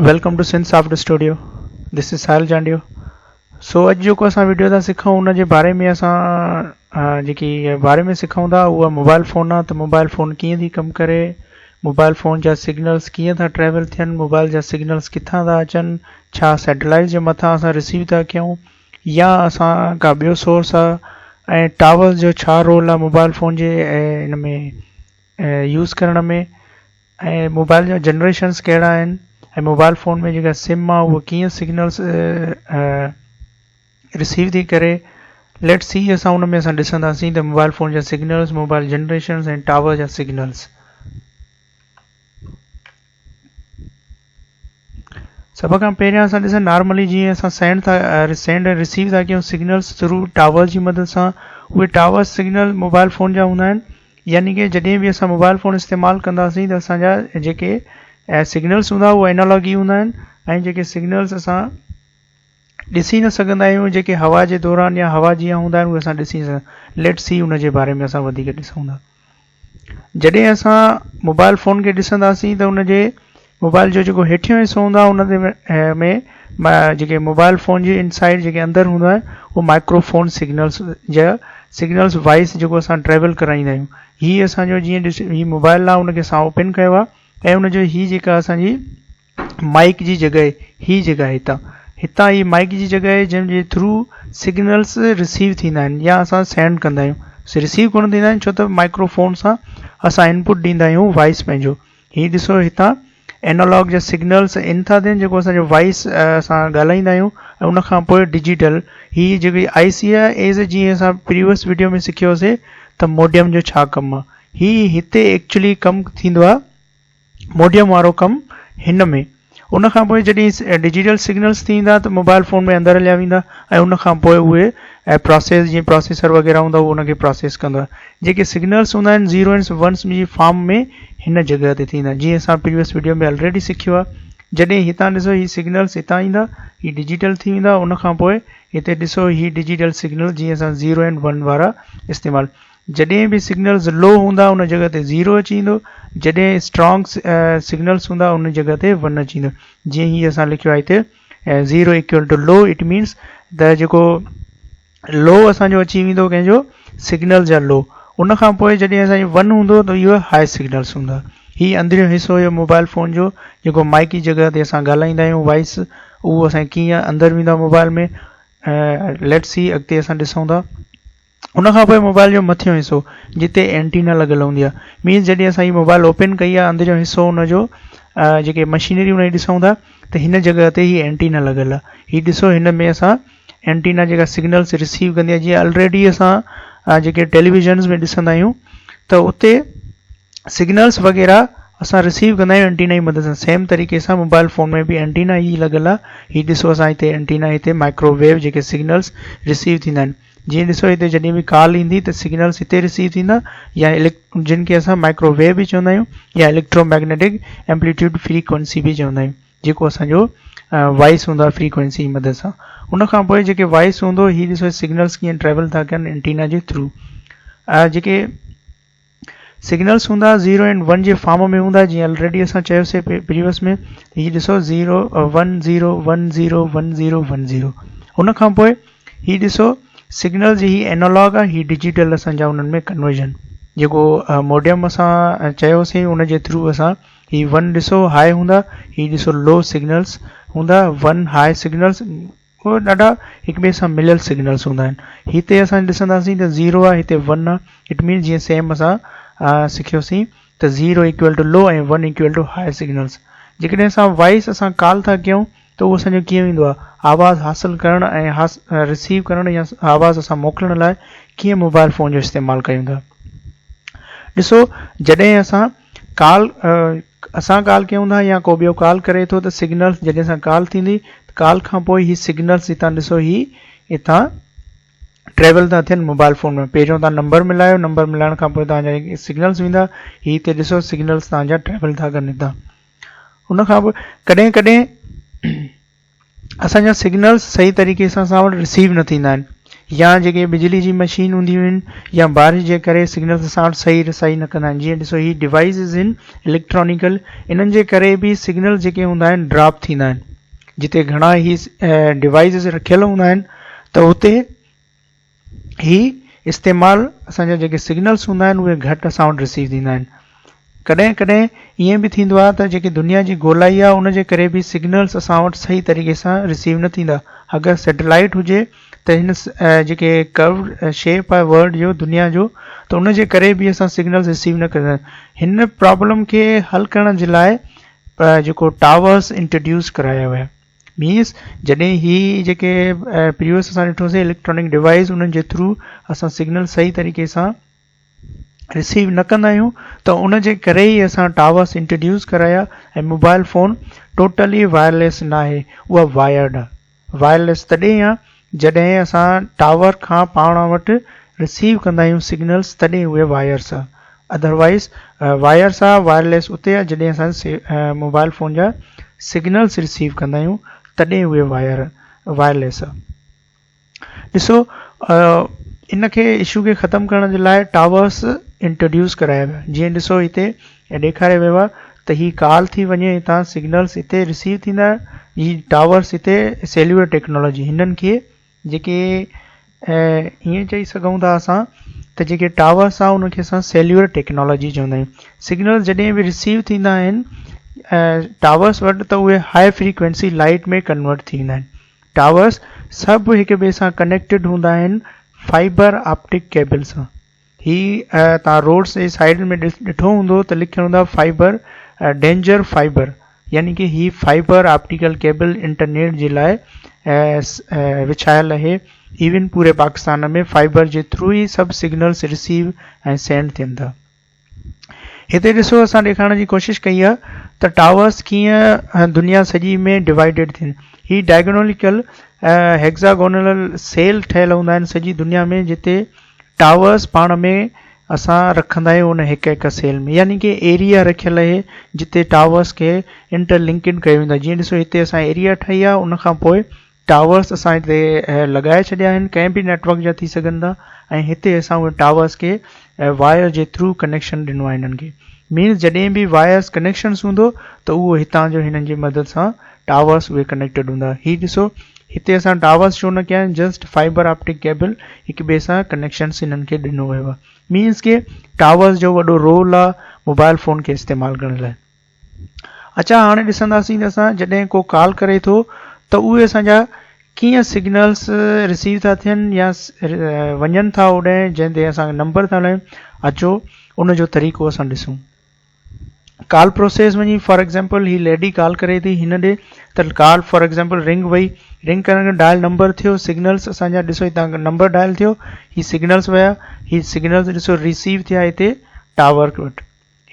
Welcome to Sindh soft studio this is Sahil Chandio so اڄ جيڪو اسان video ٿا سکون ان جي باري ۾ اسان جيڪي باري ۾ سکون ٿا اها موبائل فون آ ته موبائل فون ڪيئن ٿي ڪم ڪري موبائل فون جا سگنلز ڪيئن ٿا ٽريول ٿين موبائل جا سگنلز ڪٿان ٿا اچن ڇا سيٽلائيٽ جي مٿان اسان رسيو ٿا ڪيون يا اسان ڪا ٻيو سورس آ ۽ ٽاورز جو ڇا رول آ موبائل فون جي ان ۾ يوز ڪرڻ ۾ ۽ موبائل جا جنريشنس ڪهڙا آهن ۽ موبائل فون ۾ جيڪا سم آهي اها ڪيئن سگنلس رسيو ٿي ڪري ليٽ سي اسان ان ۾ اسان ڏسنداسين ته موبائل فون جا سگنلس موبائل جنريشنس ۽ ٽاور جا سگنلس سڀ کان پهريان اسان ڏسون نارملي جيئن اسان سينڊ ٿا سينڊ ۽ رسيو ٿا ڪيون سگنلز ٿرو ٽاور جي مدد سان اهي ٽاور سگنل موبائل فون جا هوندا آهن يعني ڪي جڏهن به اسان موبائل فون استعمال ڪنداسين ته اسان جا جيڪي سگنلز هوندا اهي اينالاگ ئي هوندا آهن ۽ جيڪي سگنلز اسان ڏسي نه سگهندا آهيون جيڪي هوا جي دوران يا هوا جيان هوندا آهن اهي اسان ڏسي نه ليٽ سي ان جي باري ۾ اسان وڌيڪ ڏسون ٿا جڏهن اسان موبائل فون کي ڏسنداسين ته ان جي موبائل جو جيڪو هيٺيون حصو هوندو آهي ان جي ۾ جيڪي موبائل فون جي انسائيڊ جيڪي اندر هوندو آهي اهو مائڪرو فون سگنلس جا سگنلس وائس جيڪو اسان ٽريول ڪرائيندا آهيون هي اسان جو جيئن ڏس هي موبائل آهي ان کي اسان اوپن ڪيو آهي ۽ ان جو هي جيڪا اسان جي مائيڪ جي جڳهه هي جڳهه هتان هتان هي مائيڪ جي جڳهه آهي جنهن جي ٿرو سگنلس رسيو ٿيندا آهن يا اسان سينڊ ڪندا آهيون رسيو ڪونه ٿيندا آهن ڇو ته مائڪرو فون سان اسان انپوٽ ڏيندا آهيون وائس پنهنجو هي ڏسو هتان اينالاگ جا سگنلس ان ٿا ٿين جيڪو اسان جو وائس اسان ڳالهائيندا آهيون ۽ ان کان پوء ڊجيٽل هي جيڪي آئي سي آهي ايز جيئن اسان پريويس ويڊيو ۾ سکيوسي ته موڊيم جو ڇا ڪم آهي هي هتي ايڪچولي ڪم ٿيندو آهي موڊيم وارو ڪم هن ۾ ان کان پوء جڏهن ڊجيٽل سگنلز ٿي ويندا ته موبائل فون ۾ اندر هليا ويندا ۽ ان کان پوء اهي پراسيس جيئن پراسيسر وغيره هوندا اهو ان کي پراسيس ڪندو آهي جيڪي سگنلز هوندا آهن زيرو اينڊ ونس جي فارم ۾ هن جڳهه تي ٿيندا جيئن اسان پريويس ويڊيو ۾ آلريڊي سکيو آهي جڏهن هتان ڏسو هي سگنلز هتان ايندا هي ڊجيٽل ٿي ويندا ان کان پوء هتي ڏسو هي ڊجيٽل سگنل جيئن اسان زيرو اينڊ ون وارا استعمال جڏهن به سگنلز لو هوندا ان جڳهه تي زيرو اچي ويندو جڏهن اسٽرانگ سگنلز هوندا ان جڳهه تي ون اچي ويندو جيئن هي اسان لکيو آهي هتي zero equal to low it means ته جيڪو لو اسان جو اچي ويندو ڪنهن جو سگنل جا لو ان کان پوء جڏهن اسان جو ون هوندو ته اهو هاء سگنلز هوندا هي اندريون حصو هيو موبائل فون جو جيڪو مائڪ جي جڳهه تي اسان ڳالهائيندا آهيون وائس اهو اسان ڪيئن اندر ويندو آهي موبائل ۾ let see اڳتي اسان ڏسون ٿا ان کان پوء موبائل جو مٿيون حصو جتي اينٽينا لڳل هوندي آهي مينس جڏهن اسان هي موبائل اوپن ڪئي آهي اندريون حصو ان جو جيڪي مشينري ان جي ڏسون ٿا ته هن جڳهه تي هي اينٽينا لڳل آهي هي ڏسو هن ۾ اسان اينٽينا جيڪا سگنلس رسيو ڪندي آهي جيئن الريڊي اسان جيڪي ٽيليويزنس ۾ ڏسندا آهيون ته اتي سگنلس وغيره اسان رسيو ڪندا آهيون اينٽينا جي مدد سان سيم طريقي سان موبائل فون ۾ به اينٽينا ئي لڳل آهي هي ڏسو اسان هتي اينٽينا هتي مائڪرو ويو جيڪي سگنلس رسيو ٿيندا آهن جيئن ڏسو هتي جڏهن به ڪال ايندي ته سگنلز هتي رسيو ٿيندا يا جن کي اسان مائڪرو ويو به چوندا آهيون يا اليڪٽرو ميگنيٽڪ ايمپليٽيوڊ فريڪوئنسي به چوندا آهيون جيڪو اسان جو وائس هوندو آهي فريڪوئنسي جي مدد سان ان کان پوء جيڪي وائس هوندو هي ڏسو سگنلز ڪيئن ٽريول ٿا ڪن انٽينا جي ٿرو جيڪي سگنلز هوندا زيرو اينڊ ون جي فارم ۾ هوندا جيئن الريڊي اسان چيوسي پريويس ۾ هي ڏسو zero one zero one zero one zero one zero ان کان پوء هي ڏسو سگنلز هي اينالاگ آهي هي ڊجيٽل اسان جا انهن ۾ ڪنورجن جيڪو موڊيم اسان چيوسي ان جي ٿرو اسان هي ون ڏسو هاء هوندا هي ڏسو لو سگنلز هوندا ون هاء سگنلز اهي ڏاڍا هڪ ٻئي سان مليل سگنلز هوندا آهن. هتي اسان ڏسنداسين ته زيرو آهي هتي ون آهي it means جيئن سيم اسان سکيوسين ته zero equal to low ۽ one equal to high signals جيڪڏهن اسان وائس اسان ڪال ٿا ڪيون ته اهو اسان جو ڪيئن ويندو آهي آواز حاصل ڪرڻ ۽ رسيو ڪرڻ يا آواز اسان موڪلڻ لاء ڪيئن موبائل فون جو استعمال ڪيون ٿا ڏسو جڏهن اسان ڪال اسان ڪال ڪيون ٿا يا ڪو ٻيو ڪال ڪري ٿو ته سگنلز جڏهن اسان ڪال ٿيندي ته ڪال کان پوء هي سگنلز هتان ڏسو هي هتان ٽريول ٿا ٿين موبائل فون ۾ پهريون تان نمبر ملايو نمبر ملائڻ کان پوء تان جا سگنلز ويندا هي هتي ڏسو سگنلز تان جا ٽريول ٿا ڪن هتان ان کان پوء ڪڏهن ڪڏهن اسان جا سگنلز صحيح طريقي سان اسان وٽ رسيو نه ٿيندا آهن يا جيڪي بجلي جي مشين هونديون آهن يا بارش جي ڪري سگنلز اسان وٽ صحيح رسائي نه ڪندا آهن. جيئن ڏسو هي ڊوائيسز آهن اليڪٽرانيڪل، انهن جي ڪري به سگنلز جيڪي هوندا آهن ڊراپ ٿيندا آهن. جتي گهڻا هي ڊوائيسز رکيل هوندا آهن ته اتي هي استعمال اسان جا جيڪي سگنلز هوندا آهن اهي گهٽ اسان وٽ رسيو ٿيندا آهن. ڪڏهن ڪڏهن ائين به ٿيندو آهي ته جيڪي دنيا جي گولائي آهي ان جي ڪري به سگنلز اسان وٽ صحيح طريقي سان رسيو نه ٿيندا. اگر سيٽلائيٽ هجي ته هن جيڪي ڪروڊ شيپ آهي ورلڊ جو دنيا جو ته ان جي ڪري به اسان سگنلز رسيو نه ڪندا آهيون. هن پرابلم کي حل ڪرڻ جي لاء جيڪو ٽاورز انٽروڊيوس ڪرايا ويا. مينس جڏهن هي جيڪي پريويس اسان ڏٺوسين اليڪٽرانڪ ڊوائيس انهن جي ٿرو اسان سگنل صحيح طريقي سان رسيو نه ڪندا آهيون ته ان جي ڪري ئي اسان ٽاورس انٽروڊيوس ڪرايا ۽ موبائل فون ٽوٽلي وائرليس ناهي اها وائرڊ آهي. وائرليس تڏهن آهي جڏهن اسان ٽاور کان پاڻ وٽ رسيو ڪندا آهيون سگنلس تڏهن اهي وائرس آهي اڌروائيز وائرس آ وائرليس اتي آ جڏهن اسان موبائل فون جا سگنلس رسيو ڪندا آهيون تڏهن اهي وائر وائرليس آ. ڏسو ان کي اشو کي ختم ڪرڻ جي لاء ٽاورس انٽروڊيوس ڪرايا ويا جيئن ڏسو هتي ڏيکاريو ويو آ ته هي ڪال ٿي وڃي هتان سگنلس هتي رسيو ٿيندا هي ٽاورس هتي سيلولر ٽيڪنالاجي هنن کي جيڪي ائين چئي سگهون ٿا اسان ته جيڪي ٽاورس آهن ان کي اسان سيلولر ٽيڪنالاجي چوندا آهيون. سگنل جڏهن به رسيو ٿيندا آهن ٽاورس وٽ ته اهي هاء فريڪوينسي لائٽ ۾ ڪنورٽ ٿي ويندا آهن. ٽاورس سڀ هڪ ٻئي سان ڪنيڪٽيڊ هوندا آهن فائبر آپٽڪ ڪيبل سان. هي توهان روڊس جي سائيڊ ۾ ڏٺو هوندو ته لکيل هوندو آهي فائبر ڊينجر فائبر يعني ڪي هي فائبر آپٽيڪل ڪيبل انٽرنيٽ جي لاء وڇايل آهي. ايون پوري پاڪستان ۾ فائبر جي ٿرو ئي سڀ سگنلس رسيو ۽ سينڊ ٿين ٿا. هتي ڏسو اسان ڏيکارڻ جي ڪوشش ڪئي آهي ته ٽاورس ڪيئن دنيا سڄي ۾ ڊوائيڊيڊ ٿين. هي ڊائگوناليڪل هيگزاگونل سيل ٺهيل هوندا آهن سڄي دنيا ۾ جتي ٽاورس پاڻ ۾ اسان رکندا آهيون ان هڪ هڪ سيل ۾ يعني ڪي ايريا رکيل آهي جتي ٽاورس کي انٽر لنڪڊ ڪيو ويندو آهي. جيئن ڏسو هتي اسان ايريا ٺاهي آهي ان کان پوء ٽاورس اسان هتي لڳائي ڇڏيا آهن ڪنهن به نيٽورڪ جا ٿي سگهن ٿا ۽ هتي اسان اهي ٽاورس کي وائر جي ٿرو ڪنيڪشن ڏنو آهي هنن کي مينس جڏهن به وائرس ڪنيڪشنس هوندو ته اهو هتان جو هنن جي مدد سان ٽاورس اهي ڪنيڪٽيڊ هوندا. هي ڏسو هتي اسان ٽاورس شو نه ڪيا آهن جسٽ فائبر آپٽڪ ڪيبل هڪ ٻئي سان ڪنيڪشنس هنن کي ڏنو ويو آهي مينس ڪي ٽاورس جو وڏو رول آهي موبائل فون کي استعمال ڪرڻ لاء. اچا هاڻي ڏسنداسين ته اسان جڏهن ڪو ڪال ڪري ٿو ته اهي اسان جا ڪيئن سگنلس رسيو ٿا ٿين يا وڃن ٿا اوڏانهن جنهن تي اسان نمبر ٿا هلايون. اچو ان جو طريقو اسان ڏسون. ڪال پروسيس وڃي for example he lady call ڪري ٿي هن ڏي ته ڪال فار ايگزامپل رنگ وئي رنگ ڪرڻ کان ڊائل نمبر ٿيو سگنلس اسان جا ڏسو هتان نمبر ڊائل ٿيو هي سگنلس ويا هي سگنلس ڏسو رسيو ٿيا هتي ٽاور وٽ.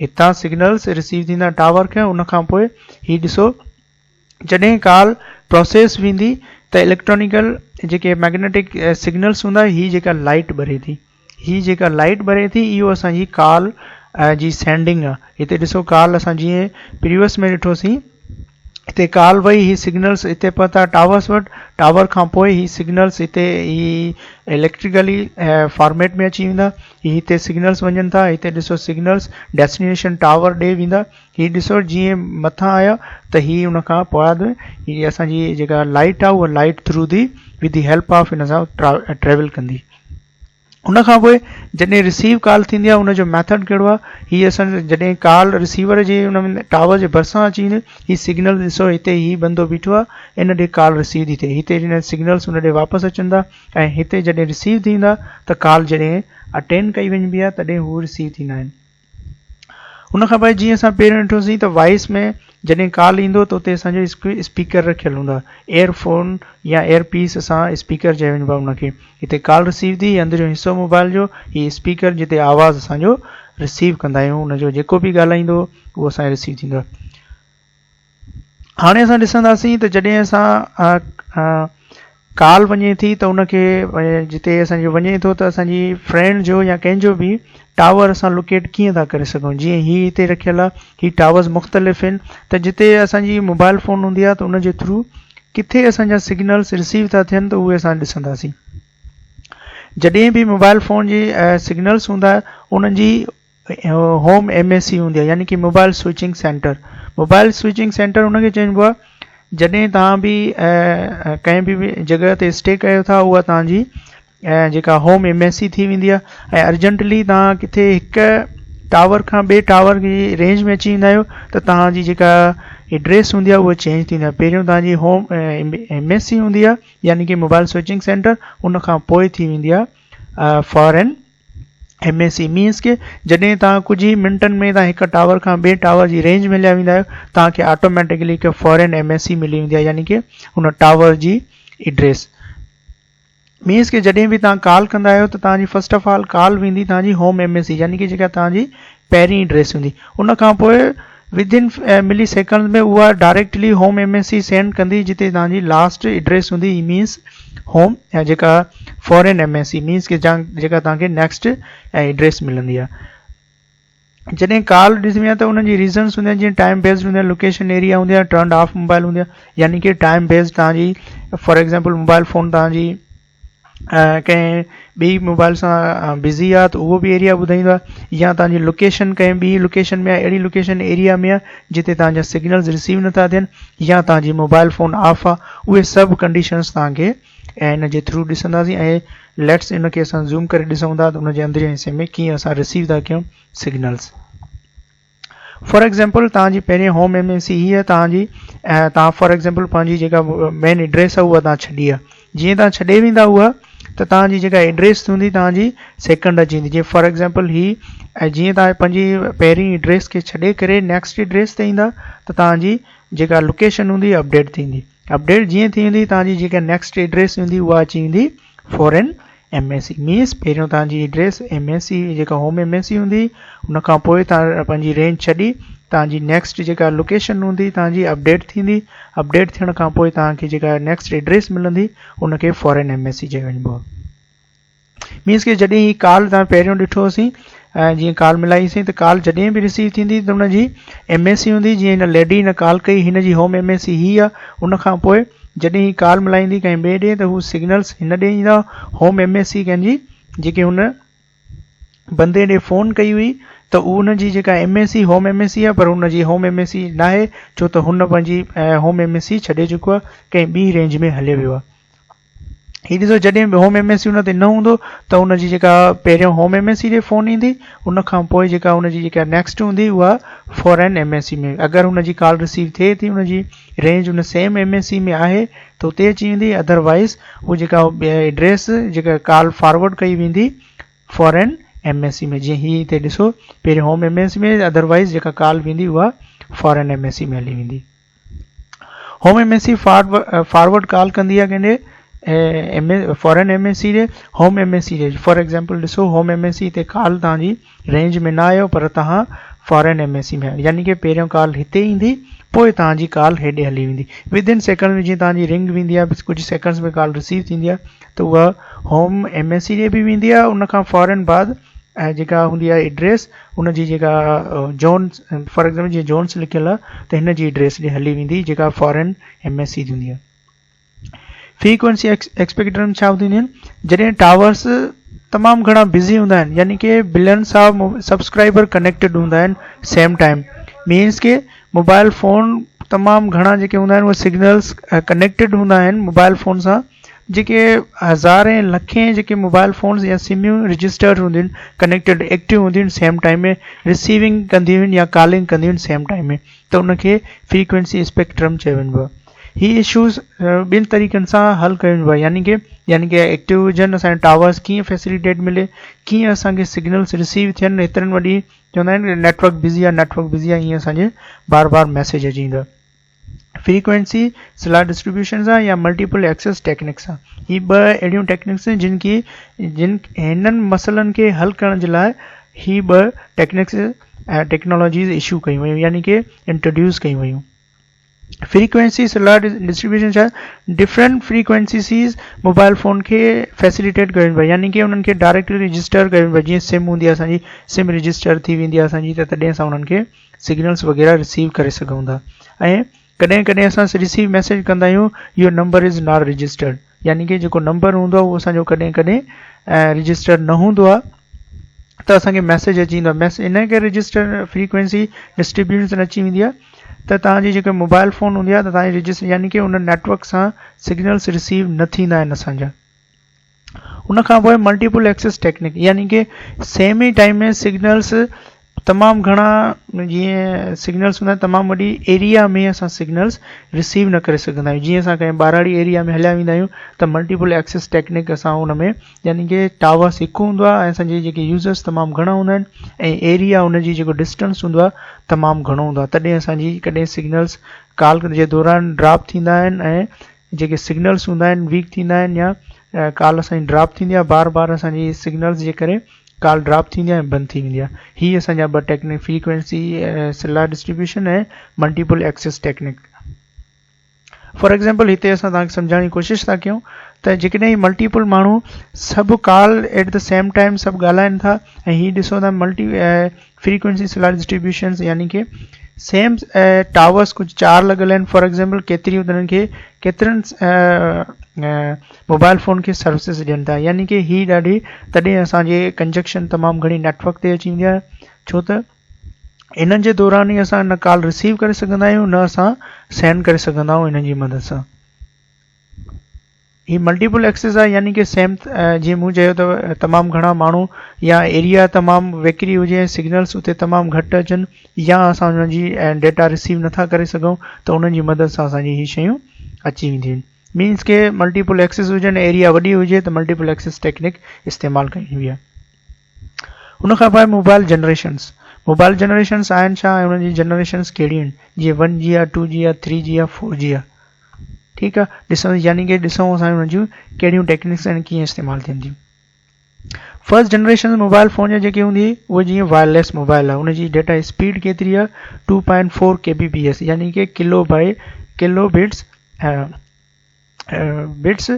هتان سگنلز رسيو ٿيندا ٽاور کي ان کان پوء هي ڏسو جڏهن ڪال پروسيس ويندي ته اليڪٽرانيڪل جيڪي ميگنيٽڪ سگنلز هوندا هي جيڪا لائٽ ٻري ٿي هي جيڪا لائٽ ٻري ٿي اهو اسان جي ڪال جي سينڊنگ آ هتي ڏسو ڪال اسان جيئن پريويس ۾ ڏٺوسين هتي ڪال وئي هي سگنلز هتي پهتا ٽاورس وٽ ٽاور کان پوء هي سگنلز هتي هي اليڪٽريڪلي فارميٽ ۾ اچي ويندا هي هتي سگنلز وڃن ٿا هتي ڏسو سگنلز ڊيسٽينيشن ٽاور ڏي ويندا هي ڏسو جيئن مٿان آيا ته هي ان کان پوء هي اسان جي جيڪا لائٽ آهي اها light through the with the help of هن سان ٽريول ڪندي. ان کان پوء جڏهن رسيو ڪال ٿيندي آهي ان جو ميٿڊ ڪهڙو آهي هي اسان جڏهن ڪال رسيور جي ان ۾ ٽاور جي ڀرسان اچي ويندي هي سگنل ڏسو هتي هي بندو بيٺو آهي ان ڏي ڪال رسيو ٿي ٿئي هتي جڏهن سگنلس ان ڏي واپس اچن ٿا ۽ هتي جڏهن رسيو ٿيندا ته ڪال جڏهن اٽينڊ ڪئي وڃبي آهي تڏهن هو رسيو ٿيندا آهن. ان کان پوء جيئن اسان پهريون ڏٺوسين ته وائس ۾ جڏهن ڪال ايندو ته اتي اسان جو اسپيڪر رکيل هوندو آهي ايئر فون يا ايئر پيس اسان اسپيڪر چيو وڃبو آهي ان کي هتي ڪال رسيو ٿي اندريون حصو موبائل جو هي اسپيڪر جتي آواز اسان جو رسيو ڪندا آهيون ان جو جيڪو به ڳالهائيندو اهو اسان جو رسيو ٿيندو آهي. هاڻي اسان ڏسنداسين ته جڏهن اسان ڪال وڃي ٿي ته ان کي جتي اسان جو وڃي ٿو ته اسان جي فرينڊ جو يا ڪنهن جو به ٽاور اسان لوڪيٽ ڪيئن ٿا ڪري سگهون جيئن هي هتي رکيل آهي هي ٽاورز مختلف آهن ته جتي اسان جي موبائل فون هوندي آهي ته ان جي ٿرو ڪٿي اسان جا سگنلز رسيو ٿا ٿين ته اهي اسان ڏسنداسين. جڏهن به موبائل فون جي سگنلز هوندا انهن جي هوم ايم اي سي هوندي آهي يعني ڪي mobile switching centre mobile switching centre ان کي چئبو آهي جڏهن توهان به ڪنهن به جڳهه تي اسٽي ڪيو ٿا اها توهان جي جيڪا هوم ايم اي سي ٿي ويندي آهي ۽ ارجنٽلي توهان ڪٿي هڪ ٽاور کان ٻئي ٽاور جي رينج ۾ اچي ويندا آهيو ته توهان جي جيڪا ايڊريس هوندي آهي اها چينج ٿيندي آهي پهريون توهان جي هوم ايم اي سي هوندي آهي يعني ڪي موبائل سوئچنگ سينٽر ان کان پوء ٿي ويندي آهي foreign M E C means ڪي جڏهن توهان ڪجهه ئي منٽن ۾ توهان هڪ ٽاور کان ٻئي ٽاور جي رينج ۾ هليا ويندا آهيو توهان کي آٽوميٽڪلي هڪ فارين ايم اي سي ملي ويندي آهي يعني ڪي ان ٽاور جي ايڊريس مينس ڪي جڏهن به توهان ڪال ڪندا آهيو ته توهان جي فرسٽ آف آل ڪال ويندي توهان جي هوم ايم اي سي يعني ڪي جيڪا توهان جي پهرين ايڊريس هوندي ان کان پوء ود ان ملي سيڪنڊ ۾ اها directly home M S C send ڪندي جتي توهان جي لاسٽ ايڊريس هوندي مينس هوم يا جيڪا foreign M S C means ڪي جيڪا توهان کي نيڪسٽ ايڊريس ملندي آهي جڏهن ڪال ڏسبي آهي ته انهن جي ريزنس هوندا آهن جيئن ٽائيم بيسڊ هوندي آهي لوڪيشن ايريا هوندي آهي ٽرنڊ آف موبائل هوندي آهي يعني ڪي ٽائيم بيسڊ توهان جي فار ايگزامپل موبائل فون توهان جي ڪنهن ٻي موبائل سان بزي آ ته اهو به ايريا ٻڌائيندو آ يا توهان جي لوڪيشن ڪنهن ٻي لوڪيشن ۾ آ اهڙي لوڪيشن ايريا ۾ آ جتي توهان جا سگنلز رسيو نٿا ٿين يا توهان جي موبائل فون آف آ اهي سڀ ڪنڊيشنز توهان کي ۽ ان جي ٿرو ڏسنداسين ۽ ليٽس ان کي اسان زوم ڪري ڏسون ٿا ته ان جي اندرين حصي ۾ ڪيئن اسان رسيو ٿا ڪيون سگنلز فار ايگزامپل توهان جي پهرين هوم ايم اي سي هي آهي توهان جي ۽ توهان فار ايگزامپل پنهنجي جيڪا مين ايڊريس آهي اها توهان ڇڏي آهي جيئن توهان ڇڏي ويندا اها ته توهان جي جيڪا ايڊريس هوندي توهان جي سيڪنڊ اچي ويندي جيئن فار ايگزامپل هي ۽ جيئن توهان پنهنجي پهرين ايڊريس کي ڇڏي ڪري نيڪسٽ ايڊريس تي ايندا ته توهان جي جيڪا لوڪيشن هوندي اپڊيٽ ٿيندي اپڊيٽ جيئن ٿي ويندي توهان جي جيڪا نيڪسٽ ايڊريس هوندي اها اچي ويندي foreign M A C means پهريون توهان جي ايڊريس ايم اي سي جيڪا هوم ايم اي سي هوندي ان کان پوء توهان پنهنجي رينج ڇڏي توهان جي نيڪسٽ جيڪا لوڪيشن هوندي توهان جي اپڊيٽ ٿيندي اپڊيٽ ٿيڻ کان پوء توهان کي جيڪا نيڪسٽ ايڊريس ملندي ان کي فارين ايم اي سي چيو وڃبو آهي مينس ڪي جڏهن هي ڪال توهان پهريون ڏٺو هوسين ۽ جيئن ڪال ملائي سين ته ڪال جڏهن به رسيو ٿيندي ته ان جي ايم اي سي هوندي جيئن هن ليڊي هن ڪال ڪئي هن جي هوم ايم اي سي هي آهي ان کان پوء جڏهن هي ڪال ملائيندي ڪنهن ٻئي ڏي ته هو سگنلز هن ڏي ايندا هوم ايم اي سي ڪنهن جي جيڪي هن بندي ڏي فون ڪئي هئي ته ان جي جيڪا M A C home M A C آهي پر ان جي هوم ايم اي سي ناهي ڇو ته هن پنهنجي هوم ايم اي سي ڇڏي چڪو آهي ڪنهن ٻي رينج ۾ هليو ويو آهي هي ڏسو جڏهن به هوم ايم اي سي ان تي نه هوندو ته ان جي جيڪا پهريون هوم ايم اي سي ڏي فون ايندي ان کان پوء جيڪا ان جي جيڪا نيڪسٽ هوندي اها فارين ايم اي سي ۾ اگر ان جي ڪال رسيو ٿئي ٿي ان جي رينج ان سيم ايم اي سي ۾ آهي ته اتي اچي ويندي ادر وائز هو جيڪا ايڊريس جيڪا ڪال فارورڊ ڪئي ويندي فارين ايم اي سي ۾ جيئن هي هتي ڏسو پهريون home M A C ۾ otherwise جيڪا ڪال ويندي اها فارين ايم اي سي ۾ هلي ويندي home M A C forward call ڪندي آهي ڪنهن ڏي M A foreign M A C ڏي هوم ايم اي سي ڏي فار ايگزامپل ڏسو هوم ايم اي سي تي ڪال توهان جي رينج ۾ نه آيو پر توهان فارين ايم اي سي ۾ آيو يعني ڪي پهريون ڪال هتي ايندي پوء توهان جي ڪال هيڏي هلي ويندي ود ان سيڪنڊ ۾ جيئن توهان جي رنگ ويندي آهي ڪجهه سيڪنڊز ۾ ڪال رسيو ٿيندي آهي ته اها هوم ايم اي سي ڏي به ويندي آهي ان کان فارين بعد ۽ جيڪا هوندي آهي ايڊريس ان جي جيڪا جونس فار ايگزامپل جيئن جونس لکيل آهي ته هن جي ايڊريس ڏي هلي ويندي جيڪا فارين ايم ايس سي هوندي آهي فريڪوئنسي اسپيڪٽرم ڇا هونديون آهن جڏهن ٽاورس تمام گهڻا بزي هوندا آهن يعني ڪي بلينس آف سبسڪرائبر ڪنيڪٽيڊ هوندا آهن سيم ٽائيم مينس ڪي موبائل فون تمام گهڻا جيڪي هوندا آهن اهي سگنلس ڪنيڪٽيڊ هوندا آهن موبائل فون سان جيڪي هزارين لکين جيڪي موبائل فونز يا سميون رجسٽرڊ هونديون آهن ڪنيڪٽيڊ ايڪٽو هونديون آهن سيم ٽائيم ۾ رسيونگ ڪنديون آهن يا ڪالنگ ڪنديون آهن سيم ٽائيم ۾ ته ان کي فريڪوئنسي اسپيڪٽرم چيو وڃبو آهي هي اشوز ٻن طريقن سان حل ڪيو وڃبو آهي يعني ڪي يعني ڪي ايڪٽو هجن اسان جا ٽاورس ڪيئن فيسليٽيٽ ملي ڪيئن اسان کي سگنلس رسيو ٿين هيترن وڏي چوندا آهن نيٽورڪ بزي آهي نيٽورڪ بزي آهي ائين اسان جي بار بار ميسيج اچي ايندو آهي فريڪوئنسي سلاٽ ڊسٽريبيوشن سان يا ملٽيپل ايڪسيس ٽيڪنڪ سان هي ٻه اهڙيون ٽيڪنڪس آهن جن کي جن هنن مسئلن کي حل ڪرڻ جي لاء هي ٻه ٽيڪنڪس ۽ ٽيڪنالاجيز اشو ڪيون ويون يعني ڪي انٽروڊيوس ڪيون ويون فريڪوئنسي سلاٽ ڊسٽريبيوشن ڇا ڊفرنٽ فريڪوئنسيز موبائل فون کي فيسليٽيٽ ڪيو ويندو يعني ڪي انهن کي ڊائريڪٽلي رجسٽر ڪيو ويندو جيئن سم هوندي آهي اسان جي سم رجسٽر ٿي ويندي آهي اسان جي ته تڏهن اسان انهن کي سگنلز وغيره رسيو ڪري سگهون ٿا ۽ ڪڏهن ڪڏهن اسان رسيو ميسيج ڪندا آهيون your number is not registered يعني ڪي جيڪو نمبر هوندو آهي اهو اسان جو ڪڏهن ڪڏهن رجسٽر نه هوندو آهي ته اسان کي ميسيج اچي ويندو آهي ميسيج ان ڪري رجسٽر فريڪوينسي ڊسٽريبيوشن اچي ويندي آهي ته توهان جي جيڪا موبائل فون هوندي آهي ته توهان جي رجسٽر يعني ڪي ان نيٽورڪ سان سگنلس رسيو نه ٿيندا آهن اسان جا. ان کان پوء ملٽيپل ايڪسيس ٽيڪنڪ يعني ڪي سيم ئي ٽائيم ۾ سگنلس تمام گهڻا جيئن سگنلس هوندا آهن تمام وڏي ايريا ۾ اسان سگنلس رسيو نه ڪري سگهندا آهيون جيئن اسان ڪنهن ٻهراڙي ايريا ۾ هليا ويندا آهيون ته ملٽيپل ايڪسيس ٽيڪنڪ اسان ان ۾ يعني ڪي ٽاورس هڪ هوندو آهي ۽ اسان جي جيڪي يوزرس تمام گهڻا هوندا آهن ۽ ايريا ان جي جيڪو ڊسٽنس هوندو آهي تمام گهڻو هوندو آهي تڏهن اسان جي ڪڏهن سگنلس ڪال جي دوران ڊراپ ٿيندا آهن ۽ جيڪي سگنلس هوندا آهن ويڪ ٿيندا آهن يا ڪال اسان جي ڊراپ ٿيندي آهي بار بار اسان جي سگنلس جي ڪري ڪال ڊراپ ٿيندي آهي ۽ بند ٿي ويندي آهي هي اسان جا ٻه technique frequency slot distribution ۽ multiple access technique for example هتي اسان توهان کي سمجهائڻ جي ڪوشش ٿا ڪيون ته جيڪڏهن ملٽيپل ماڻهو سڀ call at the same time سڀ ڳالهائن ٿا ۽ هي ڏسو ته ملٽي فريڪوئنسي سلاٽ ڊسٽريبيوشنس يعني ڪي سيم ٽاورس ڪجهه چار لڳل آهن فار ايگزامپل ڪيتريون انهن کي ڪيترن موبائل فون کي سروسز ڏين ٿا يعني ڪي هي ڏاڍي تڏهن اسان جي ڪنجڪشن تمام گهڻي نيٽورڪ تي اچي ويندي آهي ڇو ته انهن جي دوران ئي اسان نه ڪال رسيو ڪري سگهندا آهيون نه اسان سينڊ ڪري سگهندا آهيون انهن جي مدد سان هي ملٽيپل ايڪسس آهي يعني ڪي سيم جيئن مون چيو ته تمام گهڻا ماڻهو يا ايريا تمام ويڪري هجي ۽ سگنلس اتي تمام گهٽ اچن يا اسان انهن جي ڊيٽا رسيو نٿا ڪري سگهون ته انهن جي مدد سان اسان جي هي شيون اچي وينديون آهن مينس ڪي ملٽيپل ايڪسس هجن ايريا وڏي هجي ته ملٽيپل ايڪسس ٽيڪنڪ استعمال ڪئي ويندي آهي ان کان پوء موبائل جنريشنس موبائل جنريشنس آهن ڇا ۽ انهن جي جنريشنس ڪهڙيون آهن جيئن ون جي آهي ٽو جي آهي ٿري جي آهي فور جي آهي ٺيڪ آ ڏسون يعني ڪي ڏسون اسان انهن جون ڪهڙيون ٽيڪنڪس آهن ڪيئن استعمال ٿين ٿيون فرسٽ جنريشن موبائل فون جا جيڪي هوندي اهي جيئن وائرليس موبائل آهي ان جي ڊيٽا اسپيڊ ڪيتري آهي 2.4 ڪي بي پي ايس يعني ڪي kilo by kilo bits bits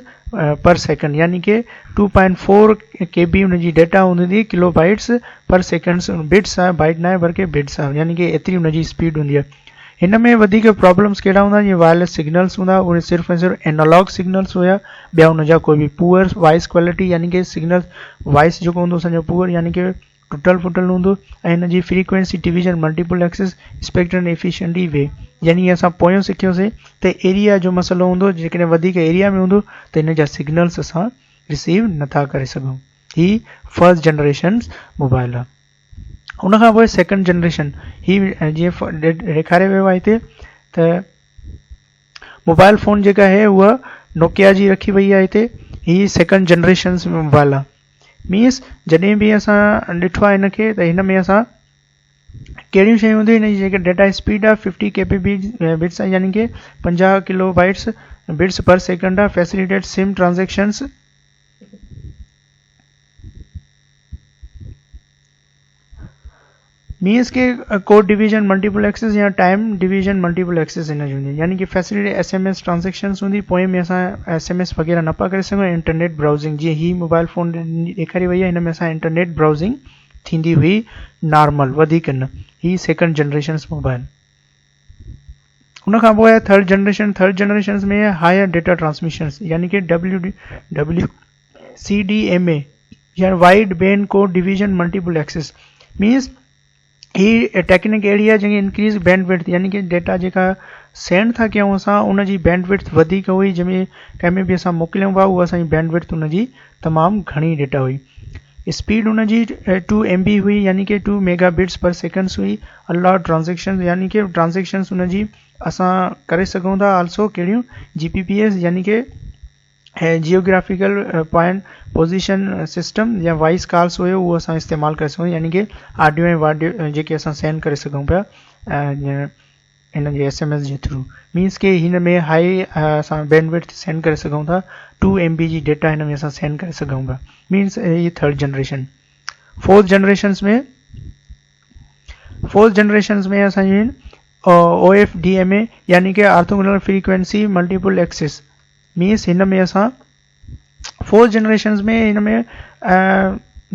per second يعني ڪي 2.4 ڪي بي ان جي ڊيٽا هوندي هئي ڪلو بائٽس پر سيڪنڊس بٽس آهي بائٽ ناهي بلڪه بٽس آهي يعني ڪي ايتري ان جي اسپيڊ هوندي آهي هن ۾ وڌيڪ پرابلمس ڪهڙا هوندا جيئن وائرليس سگنلس هوندا اهي صرف ۽ صرف اينالاگ سگنلس هيا ٻيا ان جا ڪوئي به پوئر وائس ڪوالٽي يعني ڪي سگنل وائس جيڪو هوندو اسان جو پوئر يعني ڪي ٽٽل ڦٽل هوندو ۽ هن جي frequency division multiple access spectrum efficiently way يعني اسان پويون سکيوسين ته ايريا جو مسئلو هوندو جيڪڏهن وڌيڪ ايريا ۾ هوندو ته هن جا سگنلس اسان رسيو نٿا ڪري سگهون هي فرسٽ جنريشن موبائل آهي ان کان پوء سيڪنڊ جنريشن هي جيئن ڏيکاريو ويو آهي هتي ته موبائل فون جيڪا آهي اها نوڪيا جي رکي وئي آهي هتي هي سيڪنڊ جنريشن موبائل آهي مينس جڏهن به اسان ڏٺو آهي هن کي ته هن ۾ اسان ڪهڙيون شيون هونديون هن جي جيڪا ڊيٽا اسپيڊ آهي ففٽي ڪي بي بٽس آهي يعني ڪي 50 kilo bytes bits per second آهي فيسليٽيٽ سم ٽرانزيڪشنس مينس ڪي ڪوڊ ڊويزن ملٽيپل ايڪسس يا ٽائيم ڊويزن ملٽيپل ايڪسس هن جي هوندي يعني ڪي facility S M S transactions هوندي پوئين ۾ اسان ايس ايم ايس وغيره نه پيا ڪري سگهون انٽرنيٽ برائوزنگ جيئن هي موبائل فون ڏيکاري وئي آهي هن ۾ اسان انٽرنيٽ برائوزنگ ٿيندي هئي نارمل وڌيڪ نه هي سيڪنڊ جنريشنس موبائل ان کان پوء آهي third generation third generations ۾ higher data transmissions يعني ڪي W W C D M A يا wide band code division multiple access means هي ٽيڪنڪ اهڙي آهي جنهن کي انڪريز بينڊ وڊٿ يعني ڪي ڊيٽا جيڪا سينڊ ٿا ڪيون اسان ان جي بينڊ وڊٿ وڌيڪ هئي جنهن ۾ ڪنهن ۾ به اسان موڪليون پيا اها اسان جي بينڊ وڊٿ ان جي تمام گهڻي ڊيٽا هئي اسپيڊ ان جي ٽو ايم بي هئي يعني ڪي ٽو ميگا بٽس پر سيڪنڊس هئي الا ٽرانزيڪشن يعني ڪي ٽرانزيڪشنس ان جي اسان ڪري سگهون ٿا آلسو ڪهڙيون جي پي پي ايس يعني ڪي ۽ جيوگرافيڪل پوائنٽ پوزيشن سسٽم يا وائس ڪالس هيو اهو اسان استعمال ڪري سگهون يعني ڪي آڊيو ۽ واڊيو جيڪي اسان سينڊ ڪري سگهون پيا هن جي ايس ايم ايس جي ٿرو مينس ڪي هن ۾ هائي اسان بينڊ وڊٿ سينڊ ڪري سگهون ٿا ٽو ايم بي جي ڊيٽا هن ۾ اسان سينڊ ڪري سگهون پيا مينس هي third generation fourth generations ۾ fourth generations ۾ اسان جي O F D M A يعني ڪي orthogonal frequency multiple axis means هن ۾ اسان فورٿ جنريشنز ۾ هن ۾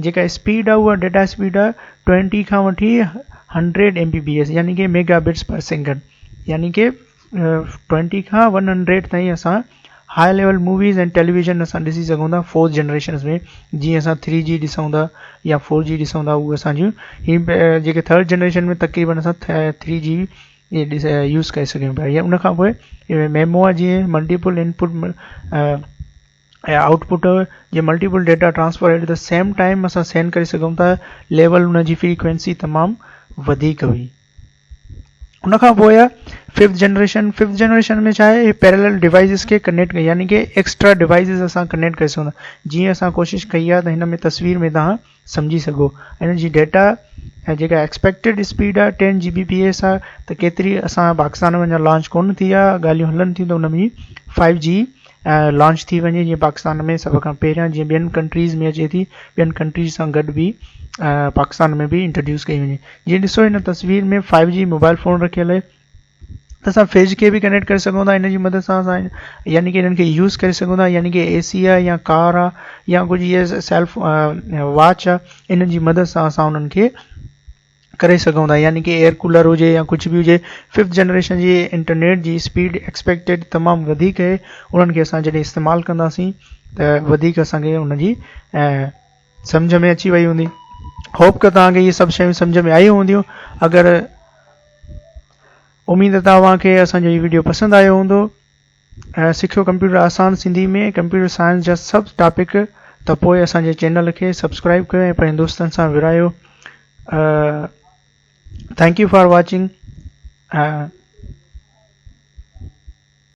جيڪا اسپيڊ آهي اها ڊيٽا اسپيڊ آهي ٽوئنٽي کان وٺي hundred M B B S يعني ڪي ميگا بٽس پر سيڪنڊ يعني ڪي ٽوئنٽي کان ون هنڊريڊ تائين اسان هاء ليول موويز ۽ ٽيليويزن اسان ڏسي سگهون ٿا فورٿ جنريشن ۾ جيئن اسان ٿري جي ڏسون ٿا يا فور جي ڏسون ٿا اهي اسان جون هي جيڪي ٿرڊ جنريشن ۾ تقريبن اسان ٿري جي يوز ڪري سگهون پيا يا ان کان پوء ميمو آهي جيئن ملٽيپل انپٽ ۽ آئوٽ پٽ جي multiple data transfer at the same time اسان سينڊ ڪري سگهون ٿا ليول ان جي فريڪوينسي تمام وڌيڪ هئي ان کان پوء آهي ففٿ جنريشن ففٿ جنريشن ۾ ڇا آهي پيرلل ڊوائسز کي ڪنيڪٽ ڪئي يعني ڪي ايڪسٽرا ڊوائسز اسان ڪنيڪٽ ڪري سگهون ٿا جيئن اسان ڪوشش ڪئي آهي ته هن ۾ تصوير ۾ توهان سمجهي سگهو ان جي ڊيٽا ۽ جيڪا ايڪسپيڪٽيڊ اسپيڊ آهي ten G B P S آهي ته ڪيتري اسان پاڪستان ۾ اڃا لانچ ڪونه ٿي آهي ڳالهيون هلن ٿيون ته ان ۾ فائيو جي لانچ ٿي وڃي جيئن پاڪستان ۾ سڀ کان پهريان جيئن ٻين ڪنٽريز ۾ اچي ٿي ٻين ڪنٽريز سان گڏ به پاڪستان ۾ به انٽروڊيوس ڪئي وڃي جيئن ڏسو هن تصوير ۾ فائيو جي موبائل فون رکيل آهي ته اسان فرج کي به ڪنيڪٽ ڪري سگهون ٿا ان جي مدد سان اسان يعني ڪي انهن کي يوز ڪري سگهون ٿا يعني ڪي اي سي آهي يا ڪار آهي يا ڪجهه اهي سيلف واچ آهي انهن جي مدد سان اسان انهن کي ڪري سگهون ٿا يعني ڪي ايئر ڪولر هجي يا ڪجهه به هجي ففٿ جنريشن جي انٽرنيٽ جي اسپيڊ ايڪسپيڪٽيڊ تمام وڌيڪ آهي انهن کي اسان جڏهن استعمال ڪنداسين ته وڌيڪ اسان کي ان جي سمجهه ۾ اچي وئي هوندي هوپ ته توهان کي اهي سڀ شيون سمجهه ۾ آيون هونديون اگر اميد ته اوهان کي اسان جو هي ويڊيو پسند آيو هوندو ۽ سکيو ڪمپيوٽر آسان سنڌي ۾ ڪمپيوٽر سائنس جا سڀ ٽاپڪ ته پوء اسان جي چينل کي سبسڪرائب ڪيو ۽ پنهنجي دوستن سان ورهايو thank you for watching.